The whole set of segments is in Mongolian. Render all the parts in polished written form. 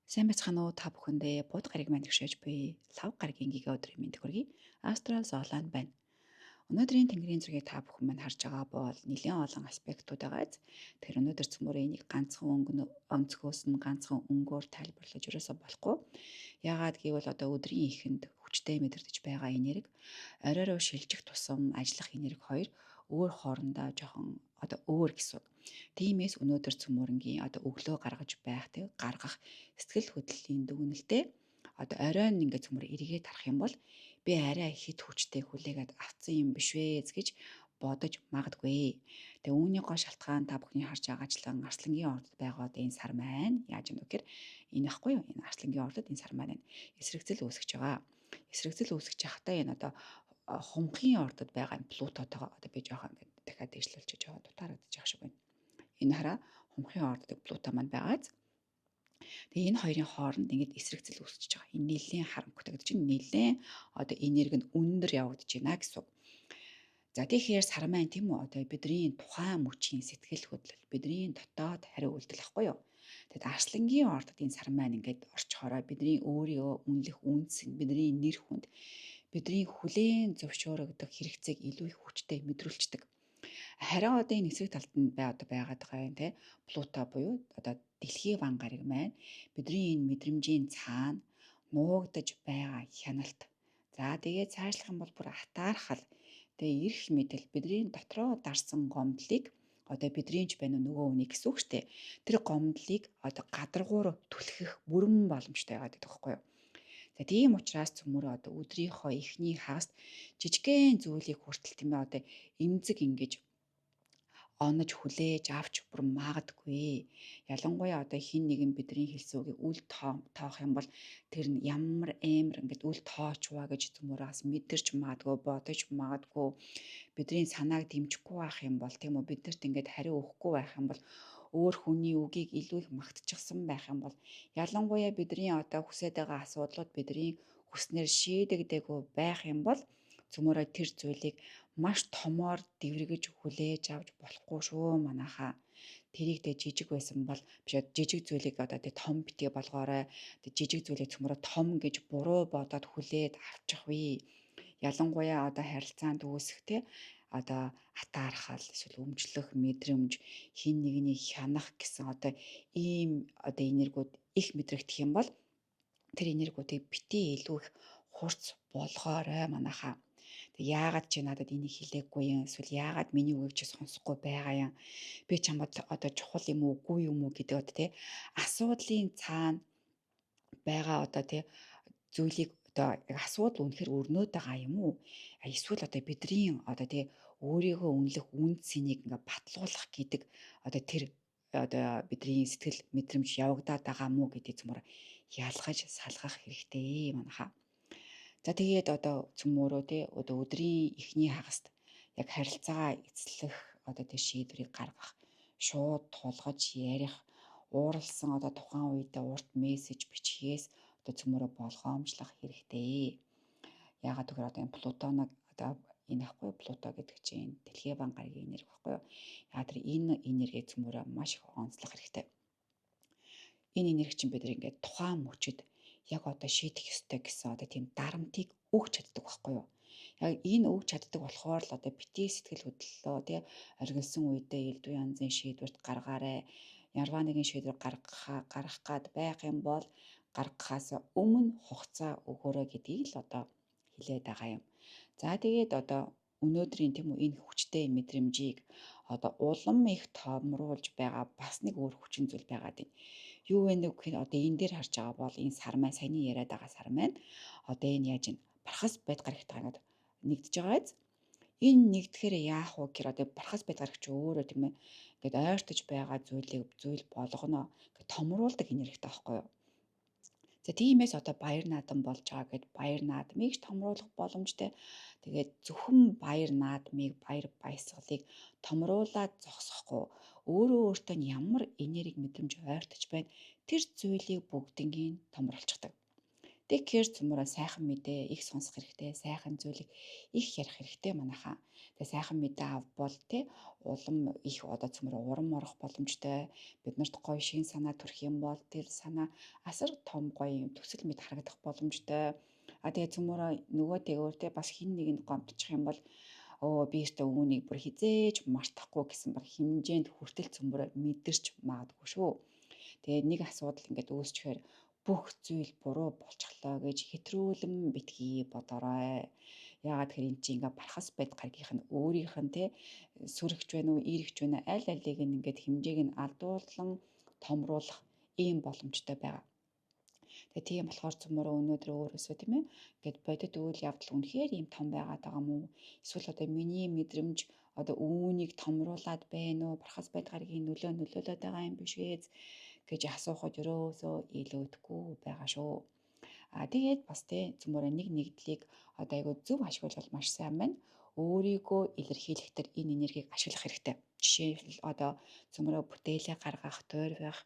Сайн байцгаана уу, та бүхэндээ Бууд гариг маань тэгшээж буй лав гарагийн гэгээ өдрийн мэнд хүргэе. Астрал Золон байна. Өнөөдрийн тэнгэрийн зургийг та бүхэн маань харж байгаа бол нэлээн олон аспектууд байгаа. Тэгэхээр өнөөдөр цөмөрөө энийг ганцхан өнгө өнцгөөс нь ганцхан өнгөөр тайлбарлаж ерөөсөө болохгүй. Яагаад гэвэл одоо өдрийн эхэнд хүчтэй мэдэрдэж байгаа энерги, орой руу шилжих тусам ажиллах энерги хоёр өөр хоорондоо жоохон одоо өөр гэсэн үг. Тиймээс өнөөдөр цөмөрөнгийн одоо өглөө гаргаж байх, тэг гаргах сэтгэл хөдлөлийн дүгнэлтээ одоо оройн ингээд цөмөр эргээд харах юм бол би арай хит хүчтэй хүлээгээд авцсан юм биш вэ гэж бодож магадгүй. Тэгээ үүний гол шалтгаан та бүхний харж байгаачлан арслангийн ордод байгаа одоо энэ сар маань яаж юм бэ гэхээр энэ ахгүй юу? Энэ арслангийн ордод энэ сар маань байна. Эсрэгцэл үүсгэж байгаа. Эсрэгцэл үүсгэж байхдаа энэ одоо хумхын ордод байгаа энэ Плутотойгоо одоо би жоохон ингээд дахиад дэвшлүүлж жоохон дутаарагдчих байгаа шиг байна. Энэ хараа, хумхын ордод Плуто маань байгааз. Тэгээ энэ хоёрын хооронд ингээд эсрэгцэл үүсэж байгаа. Энэ нэлээн харамгтай гэдэг чинь нэлээн одоо энерги нь өндөр явагдаж байна гэсэн үг. За, тэгэхээр сар маань, тийм үү, одоо бидний тухайн мөчийн сэтгэл хөдлөл, бидний дотоод хариу үйлдэл ахгүй юу? Тэгэд арслангийн ордод энэ сар маань ингээд орчхороо бидний өөрийгөө үнэлэх үнц, бидний нэр хүнд, бидний хүлээн зөвшөөрөгдөх хэрэгцээг илүү их хүчтэй мэдрүүлчихдэг. Харин одоо энэ эсрэг талд нь бай одоо байгаад байгаа юм те, Плуто буюу одоо дэлхийн ван гариг маань бидний энэ мэдрэмжийн цаана нуугдаж байгаа хяналт. За, тэгээд цаашлах юм бол бүр атаархал, тэгээ эрх мэдэл, бидний дотроо дарсан гомдлыг одоо бидний ч байна уу, нөгөө хүний гэсэн үг штэ. Тэр гомдлыг одоо гадаргуур түлхэх бүрэн боломжтой байгаад байдаг байхгүй юу? За, тийм учраас цөмөрөө одоо өдрийнхөө эхний хагаст жижигхэн зүйлийг хүртэл, тийм ээ, одоо эмзэг ингэж онож хүлээж авч бүр магадгүй. Ялангуяа одоо хин нэгэн бидний хэлсэн үгийг үл тоох юм бол тэр нь ямар амар ингээд үл тоочваа гэж цөмөрөөс мэдэрч магадгүй, бодож магадгүй, бидний санааг дэмжихгүй байх юм бол, тийм үү, биднэрт ингээд хариу өгөхгүй байх юм бол, өөр хүний үгийг илүү их магтчихсан байх юм бол, ялангуяа бидний одоо хүсэж байгаа асуудлууд бидний хүснээр шийдэгдээгүй байх юм бол цөмөрөө тэр зүйлийг маш томоор дэврэгэж хүлээж авч болохгүй шүү, манайхаа. Тэрийг тэ жижиг байсан бол биш, жижиг зүйлийг одоо тэ том битгий болгоорой. Тэ жижиг зүйлийг цөмөрөө том гэж буруу бодоод хүлээд авчих вэ. Ялангуяа одоо харилцаанд үүсэх те одоо атаархал, эсвэл өмчлөх мэдрэмж, хин нэгнийг хянах гэсэн одоо ийм одоо энергиуд их мэдрэгдэх юм бол тэр энергиудыг битгий илүү их хурц болгоорой, манайхаа. Тэг яагаад чи надад энийг хэлээгүй юм, эсвэл яагаад миний үгийг чи сонсохгүй байгаа юм, би чамд одоо чухал юм уу, үгүй юм уу гэдэг одоо тий асуудлын цаана байгаа одоо тий зүйлийг одоо асуудал үнэхээр өрнөд байгаа юм уу, эсвэл одоо бидний одоо тий өөрийгөө үнэлэх үн цэнийг ингээ батлуулах гэдэг одоо тэр одоо бидний сэтгэл мэдрэмж явагдаад байгаа мүү гэдэг цөмөр ялгаж салгах хэрэгтэй, манайхаа. За, тэгээд одоо цөмөөрөө тий одоо өдрийн эхний хагаст яг харилцаагаа эзлэх одоо тий шийдвэрийг гаргах, шууд тулгаж ярих, ууралсан одоо тухайн үедээ урт мессеж бичихээс одоо цөмөрөө болгоомжлох хэрэгтэй. Яагаад гэвэл одоо энэ Плутоног одоо энэ ахгүй, Плуто гэдэг чинь дэлхийн ван гарагийн энерги баггүй юу? Яагаад тэр энэ энергийг цөмөрөө маш их онцлох хэрэгтэй. Энэ энерги чинь бид ингээд тухайн мөчид яг одоо шийдэх ёстой гэсэн одоо тийм дарамтыг өгч чаддаг байхгүй юу? Яг энэ өгч чаддаг болохоор л одоо битгий сэтгэл хөдлөлөө тий оргилсан үедээ элдв янзын шийдвэрт гаргаарай. Ямарваа нэгэн шийдвэр гаргах гад байх юм бол гаргахаас өмнө хугацаа өгөөрэй гэдгийг л одоо хэлээд байгаа юм. За, тэгээд одоо өнөөдрийн, тийм үү, энэ хүчтэй мэдрэмжийг одоо улам их томруулж байгаа бас нэг өөр хүчин зүйл байгаад байна. Юу вэ гэхээр одоо энэ дээр харж байгаа бол энэ сар маань, саяны яриад байгаа сар маань одоо энэ яаж ин бархас байд гарагтайгаа ингээд нэгдэж байгаа биз? Энэ нэгдэхээр яах вэ гэхээр одоо бархас байд гарагч өөрөө, тийм ээ, ингээд ойртож байгаа зүйлийг зүйл болгоно ингээд томруулдаг энергитэй байхгүй юу? За, тиймээс одоо баяр наадам болж байгаа гэд баяр наадмыг томруулах боломжтой. Тэгээд зөвхөн баяр наадмыг, баяр баясгалыг томруулаад зогсохгүй, өөрөө өөртөө нь ямар энерги мэдрэмж ойртож байна, тэр зүйлийг бүгднийг томруулчихдаг. Тэгэхээр цөмөрөө сайхан мэдээ их сонсох хэрэгтэй, сайхан зүйлийг их ярих хэрэгтэй манайхаа. Тэгээ сайхан мэдээ авбал те улам их одоо цөмөрөө урам орох боломжтой. Биднэрт гоё шин санаа төрөх юм бол тэр санаа асар том гоё юм төсөл мэд харагдах боломжтой. А тэгээ цөмөрөө нөгөө тэгөөр те бас хин нэгэнд гомдчих юм бол өө би өөртөө үүнийг бүр хизээж мартахгүй гэсэн баг хэмжээнд хүртэл цөмөрөө мэдэрч магадгүй шүү. Тэгээд нэг асуудал ингээд үүсчихээр бүх зүйл буруу болчихлоо гэж хэтрүүлэн битгий бодоорой. Яагаад тэгэхээр эн чинь ингээ бархас байд гаргийнх нь өөрийнх нь те сүрэгч байна уу, иирэгч байна уу аль алийг нь ингээд хэмжээг нь алдуулан томруулах ийм боломжтой байгаа. Тэгээ тийм болохоор цөмөрөө өнөөдөр өөрөөсөө тийм ээ ингээд бодит үйл явдал үнэхээр ийм том байгаад байгаа мó? Эсвэл одоо миний мэдрэмж одоо үүнийг томруулад байна уу? Бархас байд гаргийн нөлөө нөлөөлөд байгаа юм биш ээ гэж асуухад ерөөсөө илүүдэхгүй байгаа шүү. А тэгээд бас те цөмөрөө нэг нэгдлийг одоо айгу зөв ашиглавал маш сайн байна. Өөрийгөө илэрхийлэх төр энэ энергийг ашиглах хэрэгтэй. Жишээлбэл одоо цөмөрөө бүтээлээ гаргах, тойрох,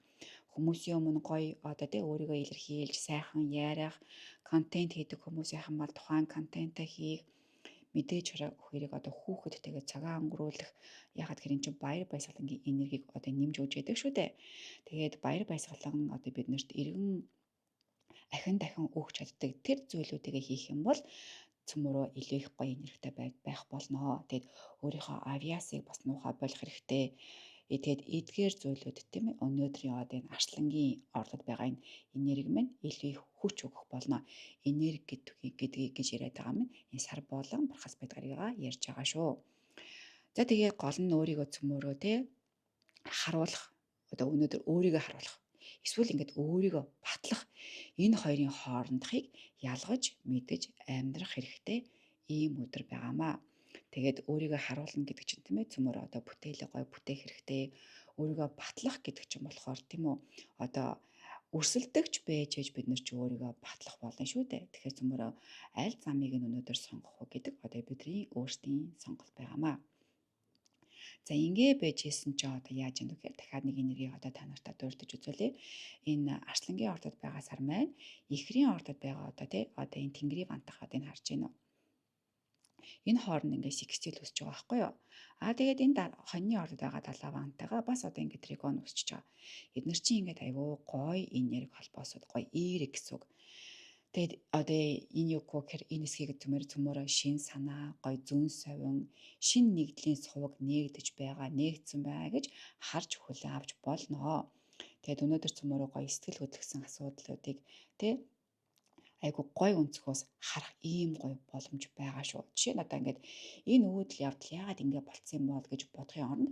хүмүүсийн өмнө гоё одоо тий өөрийгөө илэрхийлж сайхан яриах, контент хийдэг хүмүүс яхан бол тухайн контентаа хийх, мэдээж хэрэг одоо хүүхэдтэйгээ цагаа өнгөрүүлэх. Ягаад гэхээр эн чинь баяр баясгалангийн энергийг одоо нэмж өгч яадаг шүү дээ. Тэгээд баяр баясгалан одоо биднэрт эргэн ахин дахин өгч чаддаг тэр зүйлүүдийг хийх юм бол цөмөрөө илүү их гоё энергитэй байх болно. Тэгээд өөрийнхөө авиасыг бас нуухай болох хэрэгтэй. Тэгээд эдгээр зүйлүүд тийм ээ өнөөдрийн одоо энэ арслангийн орлоод байгаа энэ энерги маань илүү их хүч өгөх болно. Энерги гэдгийг гэж яриад байгаа юм. Энэ сар болон бархас байд гаригаа ярьж байгаа шүү. За тэгээд гол нь өөрийгөө цөмөрөө те харуулах, одоо өнөөдөр өөрийгөө харуулах. Эсвэл ингээд өөрийгөө батлах энэ хоёрын хоорондохыг ялгаж мэдэж амьдрах хэрэгтэй ийм өдөр байгаамаа. Тэгээд өөрийгөө харуулна гэдэг чинь тийм ээ цөмөр одоо бүтээлээ гоё бүтээх хэрэгтэй. Өөрийгөө батлах гэдэг чинь болохоор тийм үү одоо өрсөлдөгч байж ээж бид нар ч өөрийгөө батлах болно шүү дээ. Тэгэхээр цөмөрөө аль замыг нь өнөөдөр сонгох уу гэдэг одоо бидний өөрсдийн сонголт байгаамаа. За ингээ байж исэн чи одоо яаж юм бэ гэхээр дахиад нэг энергийг одоо та нартай дурдж үзүүлье. Энэ арслангийн ордод байгаа сар маань ихрийн ордод байгаа одоо тий одоо энэ тэнгэрийн вантах одоо энэ харж байна уу? Энэ хооронд ингээ секстил үүсэж байгаа байхгүй юу? Аа тэгээд энэ хоньны ордод байгаа далаа вантайгаа бас одоо ингээ тригон үүсэж байгаа. Эднэр чинь ингээд айгүй гоё энерги холбоосод гоё эерэг гэсэн үг. Тэгээд одоо энэ юу гэхээр энэ хэсгийг төмөр цөмөрөө шин санаа, гоё зүүн совин, шин нэгдлийн суваг нээгдэж байгаа, нээгдсэн байгаа гэж харж хүлээн авч болно. Тэгээд өнөөдөр цөмөрөө гоё сэтгэл хөдлөсөн асуудлуудыг тэ айгу гой өнцгөөс харах ийм гоё боломж байгаа шүү. Жишээ нь одоо ингээд энэ үйл явдал яагаад ингэ болцсон юм бол гэж бодохын оронд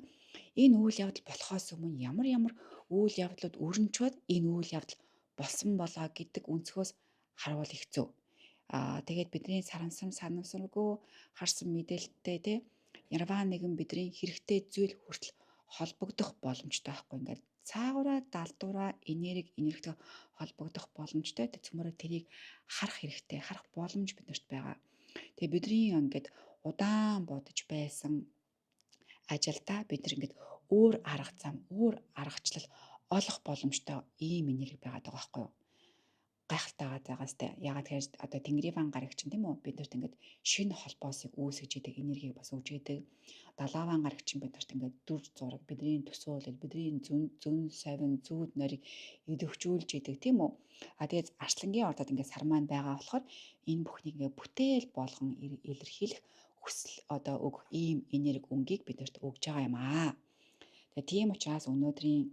энэ үйл явдал болохоос өмнө ямар ямар үйл явдлууд өрнчөөд энэ үйл явдал болсон болоо гэдэг өнцгөөс харвал их зөв. Аа тэгээд бидний сарамсан санамсаргүй харсан мэдээлэлтэй те ярваа нэгэн бидний хэрэгтэй зүйл хүртэл холбогдох боломжтой байхгүй ингээд цаагаараа далдуураа энерги энергитэй холбогдох боломжтой. Тэг цөмөрөө тэрийг харах хэрэгтэй, харах боломж биднэрт байгаа. Тэгээ бидний ингээд удаан бодож байсан ажилдаа бид нар ингээд өөр арга зам, өөр аргачлал олох боломжтой ийм энерги байгаад байгаа байхгүй юу? Гайхалтай байгаас тэ. Ягаад тэгэхээр одоо Тэнгэрийн ван гараг чинь тийм үү биднэрт ингээд шинэ холбоосыг үүсгэж идэг энергийг бас өгж идэг. Далааван гараг чинь биднэрт ингээд дүр зураг, бидний төсөөлөл, бидний зүүн зүүн совин, зүүд норыг идэвхжүүлж идэг тийм үү? А тэгээд арслангийн ордод ингээд сар маань байгаа болохоор энэ бүхнийг ингээд бүтээл болгон илэрхийлэх хүсэл одоо өгөх ийм энерги өнгийг биднэрт өгж байгаа юм аа. Тэгээд тийм учраас өнөөдрийн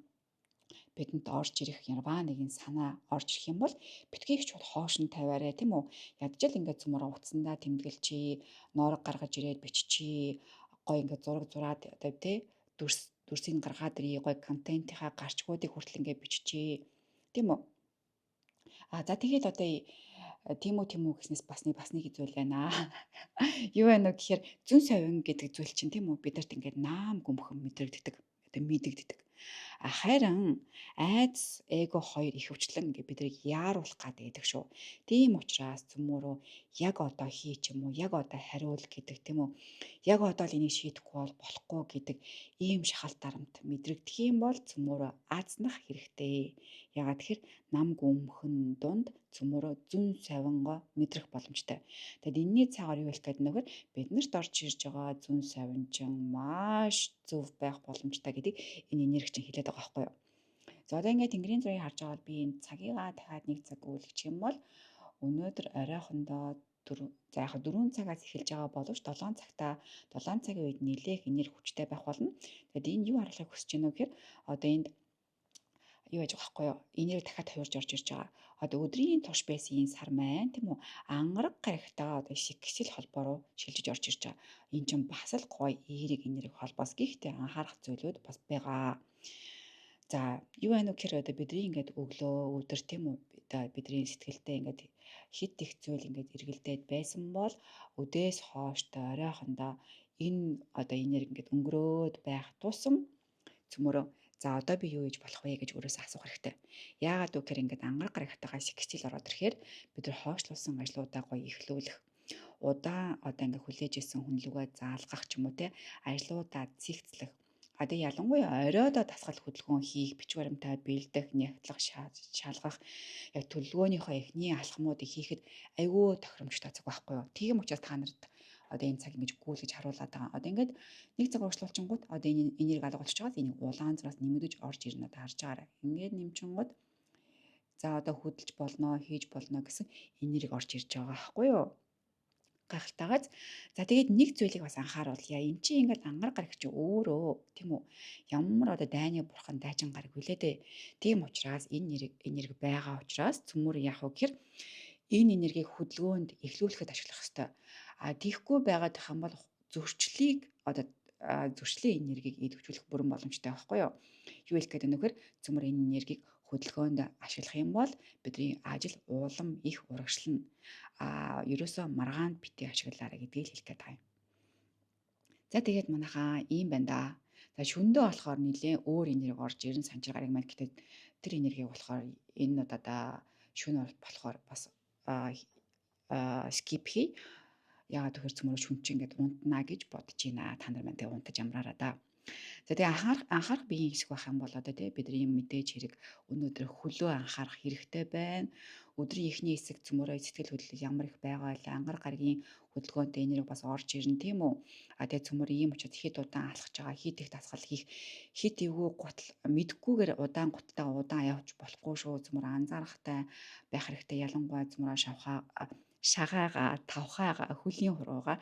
бидэнд орж ирэх ярваа нэгэн санаа орж ирэх юм бол битгий их чул хоош нь тавиарай тийм үү? Ядчил ингээд цөмөрөө утсандаа тэмдэглэчий, ноорог гаргаж ирээд биччихье, гой ингээд зураг зураад одоо тий дүрс дүрсийг гаргаад ирье, гой контентынхаа гарчгуудыг хүртэл ингээд биччихье. Тийм үү? А за тэгээд одоо тийм үү тийм үү гэснээс бас нэг зүйл байна. Юу байна вэ гэхээр зүн совин гэдэг зүйл чинь тийм үү бидэрт ингээд наам гүмхэн мэдрэгддэг. Одоо мэдэгддэг. Харин айдас, эго хоёр ихэвчлэн ингээ биднийг яаруулах гад байдаг шүү. Тийм учраас цөмөрөө яг одоо хий ч юм уу, яг одоо хариул гэдэг тийм үү? Яг одоо л энийг шийдэхгүй бол болохгүй гэдэг ийм шахалт дарамт мэдрэгдэх юм бол цөмөрөө азнах хэрэгтэй. Яагаад тэгэхээр нам гүмхэн дунд цөмөрөө зүн савингаа мэдрэх боломжтой. Тэгэд энэний цаагаар юу хэлэх гээд нөхөр биднэрт орж ирж байгаа зүн савин чинь маш зөв байх боломжтой гэдгийг энэ энерги чинь хэлээд байгаа байхгүй юу? За одоо ингээд Тэнгэрийн зургийг харж байгаа бол би энэ цагийгаа дахиад нэг цаг гүйлгэх юм бол өнөөдөр оройхондоо за яг 4 цагаас эхэлж байгаа боловч 7 цагта 7 цагийн үед нэлээх энерги хүчтэй байх болно. Тэгэд энэ юу харуулахыг хүсэж байна вэ гэхээр одоо энд юу яаж байгаа байхгүй юу? Энерги дахиад хувирж орж ирж байгаа. Одоо өдрийн турш байсан энэ сар маань тийм үү? Ангараг гарагтайгаа одоо шигшил холбоо руу шилжиж орж ирж байгаа. Энэ чинь бас л гоё эерэг энерги холбоос. Гэхдээ анхаарах зүйлүүд бас байгаа. За юу байна вэ гэхээр одоо бидний ингээд өглөө өдөр тийм үү? Одоо бидний сэтгэлдээ ингээд хит их зүйл ингээд эргэлдээд байсан бол өдөөс хооштой оройхондоо энэ одоо энерги ингээд өнгөрөөд байх тусам цөмөрөө за одоо би юу хийж болох вэ гэж өөрөөсөө асуух хэрэгтэй. Яагаад вэ гэхээр ингээд ангараг гарагтайгаа шигшил ороод ирэхээр бид нар хойшлуулсан ажлуудаа гоё эхлүүлэх, удаан одоо ингээд хүлээж исэн хүн лүгээ заалгах ч юм уу те, ажлуудаа цэгцлэх. А тэгээ ялангуяа оройдоо дасгал хөдөлгөөн хийх, бичиг баримтаа бэлдэх, нягтлах, шалгах, яг төлөвлөгөөнийхөө эхний алхмуудыг хийхэд айгүй тохиромжтой цаг байхгүй юу? Тийм учраас та нарт одоо энэ цаг ингэж гүйлгэж харуулад байгаа. Одоо ингээд нэг цаг урагшлуулчингууд одоо энэ энерги алга болчихж байгаа. Энийг улаан зураас нэмэгдэж орж ирнэ одоо харж байгаарай. Ингээд нэмчингууд за одоо хөдөлж болно, хийж болно гэсэн энерги орж ирж байгаа байхгүй юу? Гайхалтайгаас. За тэгээд нэг зүйлийг бас анхааруулъя. Энд чинь ингээд ангараг гараг чи өөрөө тийм үү? Ямар одоо дайны бурхан дайчин гараг вүлээ дээ. Тийм учраас энэ энерги байгаа учраас цөмөр яах вэ гэхээр энэ энергийг хөдөлгөөнд эхлүүлэхэд ашиглах ёстой. А тийхгүй байгаад байх юм бол зөрчлийг одоо зөрчлийн энергийг идэвхжүүлэх бүрэн боломжтой байхгүй юу? Юу хэлэх гээд байна вэ гэхээр цөмөр энэ энергийг хөдөлгөөнд ашиглах юм бол бидний ажил улам их урагшлана. А ерөөсөө маргаанд битгий ашиглаарай гэдгийг хэлэх гээд байгаа юм. За тэгээд манайхаа ийм байна да. За шөндөө болохоор нэлээд өөр энерги орж ирэн санчир гараг маань гэтээ тэр энергийг болохоор энэ удаадаа шөнө болохоор бас skip хий. Яагаад гэхээр цөмөрөө шүн чинь ингээд унтнаа гэж бодож байна. Та нар маань тэгээ унтаж амраараа да. За тэгээ анхаарах биеийн хэсэг байх юм бол одоо тий бидний мэдээж хэрэг өнөөдөр хөлөө анхаарах хэрэгтэй байна. Өдрийн эхний хэсэг цөмөрөө сэтгэл хөдлөл ямар их байгаа вэ? Ангараг гарагийн хөдөлгөөнтэй энерги бас орж ирнэ тийм үү? А тэгээ цөмөр ийм учраас хэд удаан алхаж байгаа, хит их дасгал хийх, хит эвгүй гутал мэдхгүйгээр удаан гуталтайгаа удаан явж болохгүй шүү. Цөмөр анзаарахтай байх хэрэгтэй. Ялангуяа цөмөрөө шавхаа шагаагаа, тавхаагаа, хөлийн хуруугаа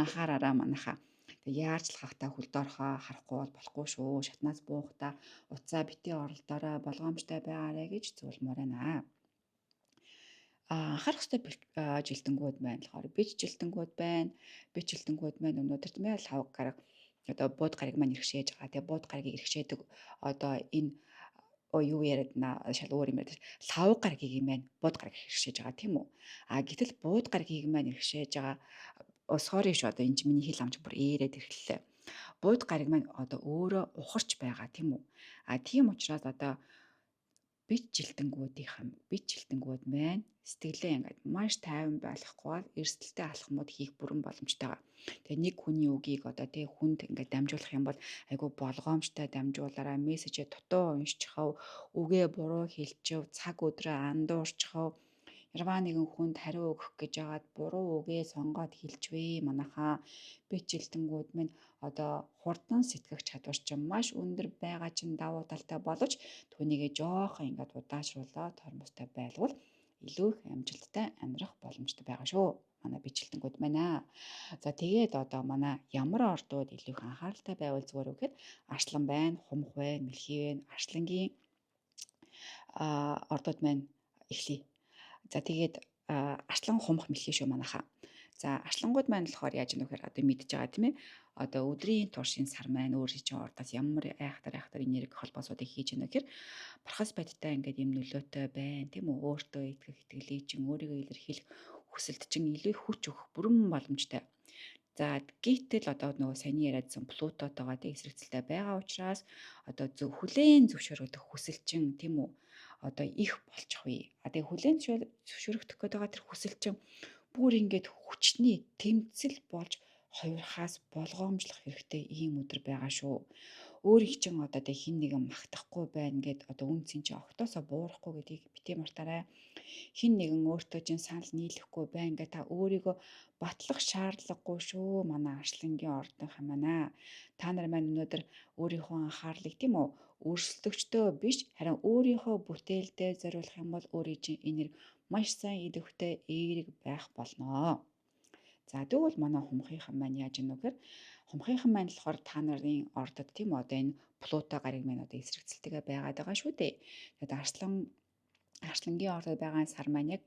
анхаараараа манайхаа. Тэгээ яарчлахтаа хөлд орохоо харахгүй бол болохгүй шүү. Шатнаас буухтаа уцаа битгий оролдоорой, болгоомжтой байгаарай гэж зөвлөмөр байна. Анхаарах ёстой жилтэнгүүд байна болохоор бич жилтэнгүүд байна. Бич жилтэнгүүд маань өнөөдөр тийм ээ лав гараг одоо бууд гараг маань иргэшээж байгаа. Тэгээ бууд гарагийг иргэшээдэг одоо энэ юу яриад на шал өөр юм яриад лав гарагийг юм байна. Бууд гараг иргэшээж байгаа тийм үү? А гэтэл бууд гарагийг маань иргэшээж байгаа. Sorry шүү, одоо энэ чинь миний хэл амч бүр ээрээд ирэхлээ. Бууд гараг маань одоо өөрөө ухарч байгаа тийм үү? А тийм учраас одоо бич жилтэнгүүд маань сэтгэлээ ингээд маш тайван байхгүй бол эрсдэлтэй алхмууд хийх бүрэн боломжтой байгаа. Тэгээ нэг хүний үгийг одоо тий хүнд ингээд дамжуулах юм бол айгүй болгоомжтой дамжуулаарай, мессежээ дутуу уншчихав, үгээ буруу хэлчихв, цаг өдрөө андуурчихав, ярваа нэгэн хүнд хариу өгөх гэж байгаад буруу үгээ сонгоод хэлчихвээ манайхаа. Бич жилтэнгүүд минь одоо хурдан сэтгэх чадвар чинь маш өндөр байгаа чинь давуу талтай боловч түүнийгээ жоохон ингээд удаашруулаад тормозтой байлгуул илүү их амжилттай амьдрах боломжтой байгаа шүү. Манай бич жилтэнгүүд байна. За тэгээд одоо манай ямар ордууд илүү их анхааралтай байвал зүгээр үү гэхэд арслан байна, хумх байна, мэлхий байна, арслангийн ордууд маань эхлэе. За тэгээд арслан, хумх, мэлхий шүү манайхаа. За арслангууд маань болохоор яаж юм вэ гэхээр одоо мэдж байгаа тийм ээ. Одоо өдрийн туршийн сар маань өөр чинь ордоос ямар айхтар айхтар энерги холбоосуудыг хийж яана гэхээр бархас байдтай ингээд юм нөлөөтэй байна тийм үү. Өөртөө итгэх итгэлийг чинь өөрийгөө илэрхийлэх хүсэлт чинь илүү хүч өгөх бүрэн боломжтой. За, гэтэл одоо нөгөө саяны яриадсан Плутотойгоо тий эсрэгцэлтэй байгаа учраас одоо зөв хүлээн зөвшөөрөгдөх хүсэл чинь, тийм үү, одоо их болчих вэ. А тэгээ хүлээн зөвшөөрөгдөх гээд байгаа тэр хүсэл чинь бүр ингээд хүчний тэмцэл болж хувирахаас болгоомжлох хэрэгтэй ийм өдөр байгаа шүү. Өөрийг чинь одоо тэг хин нэгэн магтахгүй байна гэд одоо үн цэн чинь огтоосоо буурахгүй гэдгийг битгий мартаарай. Хин нэгэн өөртөө чинь санал нийлэхгүй байна гэ та өөрийгөө батлах шаардлагагүй шүү. Манай арслангийн ордынхан маань. Та нар маань өнөөдөр өөрийнхөө анхаарлыг, тийм үү, өрсөлдөгчдөө биш, харин өөрийнхөө бүтээлдээ зориулах юм бол өөрийн чинь энер маш сайн идэвхтэй эерэг байх болно. За, тэгвэл манай хумхийнхан маань яаж ийнө гэхээр хумхийнхан маань болохоор та нарын ордод, тийм үү, одоо энэ Плуто гариг маань одоо эсрэгцэлтэйгээ байгаад байгаа шүү дээ. Тэгээд арслангийн ордод байгаа сар маань яг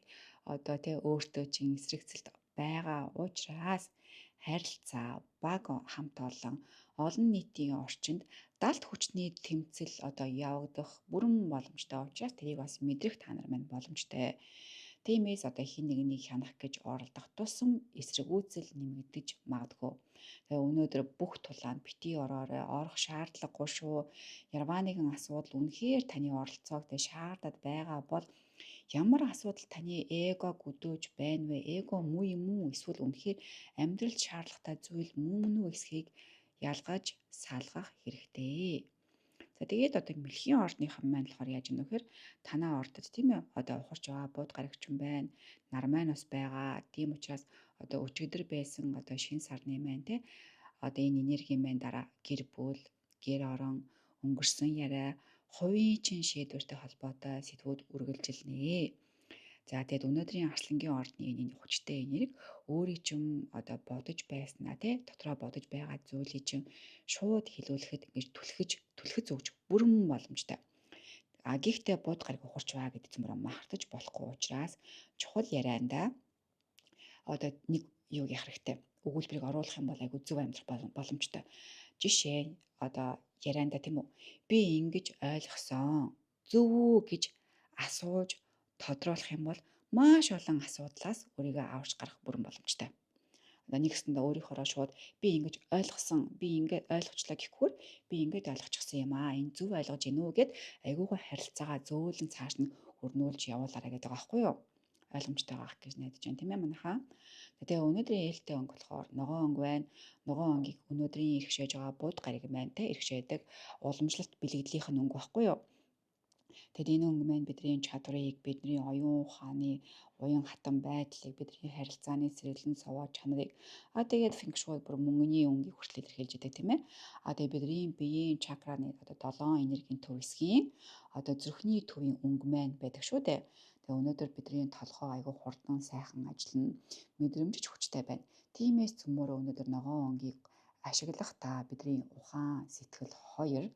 одоо тий өөртөө чинь эсрэгцэлт байгаа учраас харилцаа, баг хамт олон, олон нийтийн орчинд далд хүчний тэмцэл одоо явагдах бүрэн боломжтой учраас тэрийг бас мэдрэх та нар маань боломжтой. Тиймээс одоо хин нэгнийг хянах гэж оролдох тусам эсрэгүүцэл нэмэгдэж магадгүй. Тэгээ өнөөдөр бүх тулаанд битгий ороорой, орох шаардлагагүй шүү. Ярваа нэгэн асуудал үнэхээр таны оролцоог тэ шаардаад байгаа бол ямар асуудал таны эгог өдөөж байна вэ? Эго муу юм уу? Эсвэл үнэхээр амьдралд шаардлагатай зүйл мөн үү эсхийг ялгаж салгах хэрэгтэй. За, тэгээд одоо мэлхийн ордныхан маань болохоор яаж юм нөхөр танаа ордод, тийм ээ, одоо ухарч байгаа бууд гарагчин байна. Нар маань бас байгаа. Тийм учраас одоо өчигдөр байсан одоо шинэ сарны маань те одоо энэ энергийн маань дараа гэр бүл, гэр орон, өнгөрсөн яриа, хувийн чин шийдвэртэй холбоотой сэдвүүд үргэлжилнэ. За, тэгээд өнөөдрийн арслангийн ордны энэ хүчтэй энерги өөрийг чинь одоо бодож байснаа тий дотроо бодож байгаа зүйлийг чинь шууд хэлүүлэхэд ингэж түлхэж түлхэц өгч бүрэн боломжтой. А гэхдээ бод гариг ухарч байгаа гэдэг зүмрээ мартаж болохгүй учраас чухал яриандаа одоо нэг юу яах хэрэгтэй, өгүүлбэрийг оруулах юм бол айгүй зөв амьдрах боломжтой. Жишээ, одоо яриандаа, тийм үү, би ингэж ойлгосон зөв үү гэж асууж тодруулах юм бол маш олон асуудлаас өөрийгөө аварч гарах бүрэн боломжтой. Одоо нэгсэндээ өөрийнхоороо шууд би ингэж ойлгосон, би ингэ ойлгочлаа гэхгүйгээр би ингэж ойлгочихсон юм аа. Энэ зөв ойлгож гинүү гэд айгуугаа харилцаагаа зөөлөн цааш нь хөрнүүлж явуулаарай гэдэг байгаа байхгүй юу? Ойлгомжтой байх гэж найдаж байна, тийм ээ, манайхаа. Тэгээ өнөөдрийн ээлтэй өнгө болохоор ногоон өнгө байна. Ногоон өнгийг өнөөдрийн иргэшээж байгаа бууд гариг маань те иргэшээдэг уламжлалт бэлэгдлийнх нь өнгө байхгүй юу? Тэгэд энэ өнгө маань бидний чадварыг, бидний оюун ухааны уян хатан байдлыг, бидний харилцааны сэрэлэн совоо чанарыг, а тэгээд фэнг шуй бүр мөнгөний өнгийг хүртэл илэрхийлж идэг, тийм ээ. А тэгээд бидний биеийн чакраны одоо 7 энергийн төв хэсгийн одоо зүрхний төвийн өнгө маань байдаг шүү дээ. Тэгээ өнөөдөр бидний толгой айгүй хурдан сайхан ажиллана, мэдрэмжиж хүчтэй байна. Тиймээс цөмөөрөө өнөөдөр ногоон өнгийг ашиглах та бидний ухаан, сэтгэл хоёр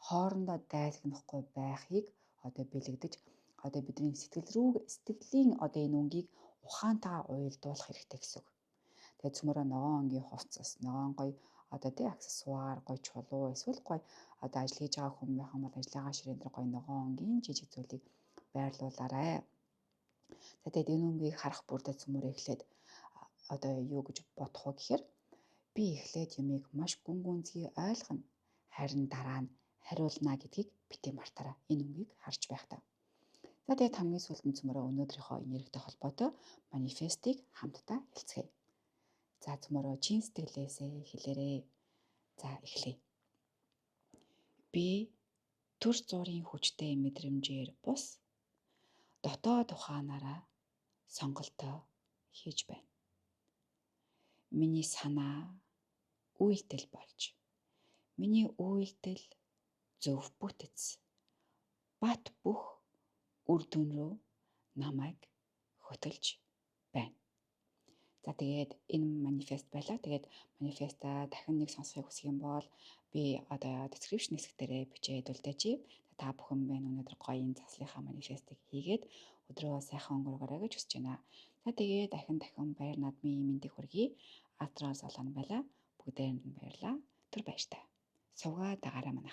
хоорондоо дайсагнахгүй байхыг одоо бэлэгдэж одоо бидний сэтгэл рүү сэтгэлийн одоо энэ өнгийг ухаантайгаа уялдуулах хэрэгтэй гэсэн үг. Тэгээд цөмөрөө ногоон өнгийн хувцас, ногоон гоё одоо тий аксессуар, гоё чулуу, эсвэл гоё одоо ажил хийж байгаа хүн байх юм бол ажлынхаа ширээн дээр гоё ногоон өнгийн жижиг зүйлийг байрлуулаарай. За, тэгээд энэ өнгийг харах бүрдээ цөмөрөө эхлээд одоо юу гэж бодох вэ гэхээр би эхлээд юмыг маш гүн гүнзгий ойлгоно. Харин дараа нь хариулна гэдгийг битгий мартаарай. Энэ өнгийг харж байхдаа. За, тэгээд хамгийн сүүлд нь цөмөрөө өнөөдрийнхөө энергитэй холбоотой манифестыг хамтдаа хэлцгээе. За, цөмөрөө чин сэтгэлээсээ хэлээрээ. За, эхлэе. Би төр зуурын хүчтэй мэдрэмжээр бус дотоод ухаанаараа сонголтоо хийж байна. Миний санаа үйлдэл болж, миний үйлдэл зөв бүтэц бат бөх үр дүн рүү намайг хөтөлж байна. За, тэгээд энэ манифест байлаа. Тэгээд манифеста дахин нэг сонсохыг хүсэх юм бол би одоо description хэсэг дээрээ бичээд үлдээчихье. Та бүхэн байна өнөөдөр гоё энэ заслынхаа манифестыг хийгээд өдрөө сайхан өнгөрөөгөөрэй гэж хүсэж байна. За, тэгээд дахин дахин баяр наадмын мэндийг хүргэе. Астро Солон байлаа. Бүгдээрэнд нь баярлалаа. Түр баяртай. Сувгаа дагаарай манайхаа.